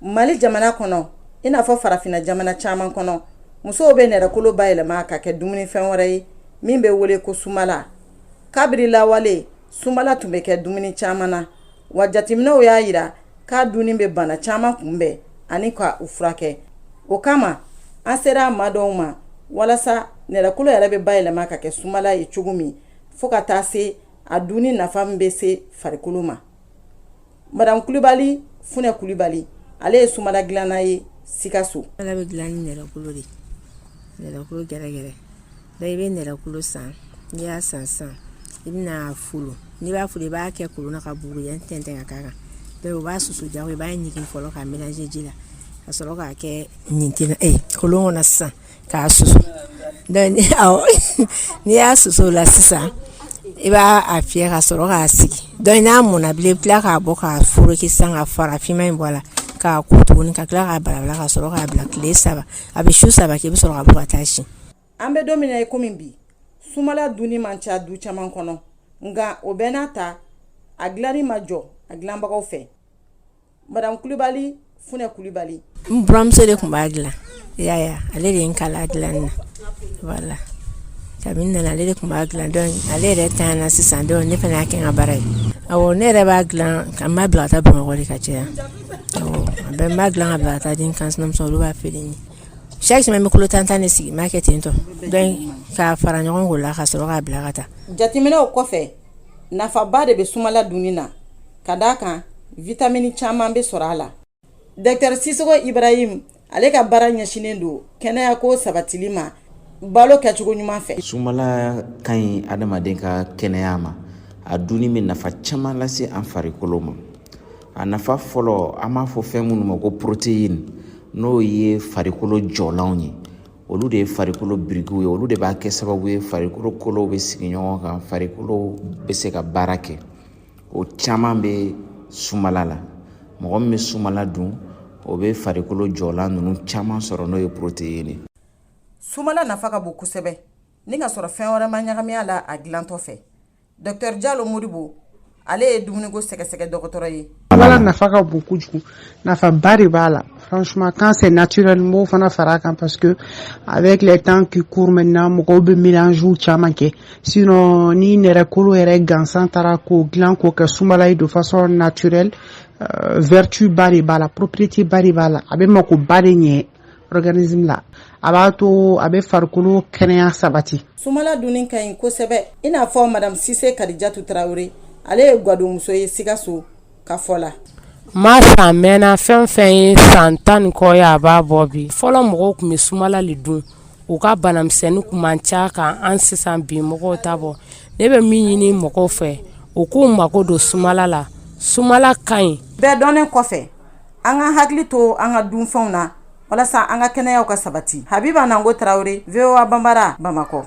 Mali jamana kɔnɔ, i n'a fɔ farafinna jamana caman kɔnɔ, musow bɛ nɛrɛkolo bayɛlɛma ka kɛ dumunifɛn wɛrɛ ye min bɛ wele ko sumala. Kabiri lawale, sumala tun bɛ kɛ dumuni caman na, wa jateminɛw y'a jira k'a dunni bɛ bana caman kunbɛn ani ka u furakɛ. O kama, an sera maa dɔw ma walasa nɛrɛkolo yɛrɛ bɛ bayɛlɛma ka kɛ sumala ye cogo min, fo ka taa se a dunni nafa min bɛ se farikolo ma. Madame Kulibali Funɛ Kulibali, ale ye sumala dilanna ye Sikaso. Sumala bɛ dilan ni nɛrɛkolo de, nɛrɛkolo gɛrɛgɛrɛ. Donc i bɛ nɛrɛkolo san. N'i y'a san sisan, i bɛna folo. N'i b'a folo, i b'a kɛ kolon na ka bugurijɛ tɛntɛn ka k'a kan. Donc o b'a susu jago, i b'a ɲigin fɔlɔ ka mélanger ji la, ka sɔrɔ k'a kɛ ɲintin kolon kɔnɔ sisan k'a susu. Donc awɔ, n'i y'a susu o la sisan, i b'a a fiyɛ ka sɔrɔ k'a sigi. Donc n'a mɔnna bilen, i bɛ tila k'a bɔ k'a foroki sisan, ka fara finman in bɔ a la, k'a ko tuguni, ka tila k'a balabala, ka sɔrɔ k'a bila tile 3. A bɛ su 3 kɛ, i bɛ sɔrɔ ka bɔ ka taa si. An bɛ don min na i komi bi, sumala dunni man ca du caman kɔnɔ, nka o bɛɛ n'a ta, a dilanni ma jɔ a dilanbagaw fɛ. Madame Kulibali Funɛ Kulibali. N buramuso de tun b'a dilan, i y'a ye, ale de ye n kalan a dilanni na. Voilà, kabini n nana, ale de tun b'a dilan. Donc ale yɛrɛ tanyana sisan, donc ne fana y'a kɛ n ka baara ye. Awɔ, ne yɛrɛ b'a dilan ka n b'a bila ka taa Bamakɔ de ka caya. Awɔ, a bɛɛ n b'a dilan ka bila ka taa di n kansinamuso, olu b'a feere n ye. Chaque semaine, n bɛ kolo 10 10 de sigi, n b'a kɛ ten tɔ. Donc k'a fara ɲɔgɔn kan o la, ka sɔrɔ k'a bila ka taa. Jateminɛw kɔfɛ, nafaba de bɛ sumala dunni na, ka d'a kan vitamini caman bɛ sɔrɔ a la. Docteur Sisoko Ibrahim, ale ka baara ɲɛsinnen don kɛnɛyako sabatili ma balo kɛcogo ɲuman fɛ. Sumala ka ɲi adamaden ka kɛnɛya ma. A dunni bɛ nafa caman lase an farikolo ma. A nafa fɔlɔ, an b'a fɔ fɛn minnu ma ko protéine, n'o ye farikolo jɔlanw ye, olu de ye farikolo birikiw ye, olu de b'a kɛ sababu ye farikolo kolow bɛ sigi ɲɔgɔn kan, farikolo bɛ se ka baara kɛ. O caman bɛ sumala la. Mɔgɔ min bɛ sumala dun, o bɛ farikolo jɔlan ninnu caman sɔrɔ, n'o ye protéine ye. Sumala nafa ka bon kosɛbɛ ni ka sɔrɔ fɛn wɛrɛ ma ɲagami a la a dilantɔ fɛ. Docteur Jalo Modibo, ale ye dumuniko sɛgɛsɛgɛ dɔgɔtɔrɔ ye. Sumala nafa ka bon kojugu, nafaba de b'a la. Franchement, quand c'est naturel, n b'o fana fara a kan, parce que avec les temps qui courent maintenant, mɔgɔw bɛ mélange caman kɛ. Sinon, ni nɛrɛkolo yɛrɛ gansan taara k'o dilan k'o kɛ sumala ye de façon naturelle, vertu ba de b'a la, propriété ba de b'a la, a bɛ makoba de ɲɛ organisme la, a b'a to a bɛ farikolo kɛnɛya sabati. Sumala dunni ka ɲi kosɛbɛ, i n'a fɔ Madame Sise Kadijatu Tarawele, ale ye gadonmuso ye Sikaso ka fɔ la. Ma san mɛnna, fɛn fɛn ye san 10 ni kɔ ye, a b'a bɔ bi. Fɔlɔ mɔgɔw tun bɛ sumala le dun, u ka banamisɛnnin kun man ca kan an sisan bi mɔgɔw ta bɔ. Ne bɛ min ɲini mɔgɔw fɛ, u k'u mako don sumala la, sumala ka ɲi. Bɛɛ dɔnnen kɔfɛ, an ka hakili to an ka dunfɛnw na walasa an ka kɛnɛyaw ka sabati. Habiba Nango Tarawele, VOA Banbara, Bamakɔ.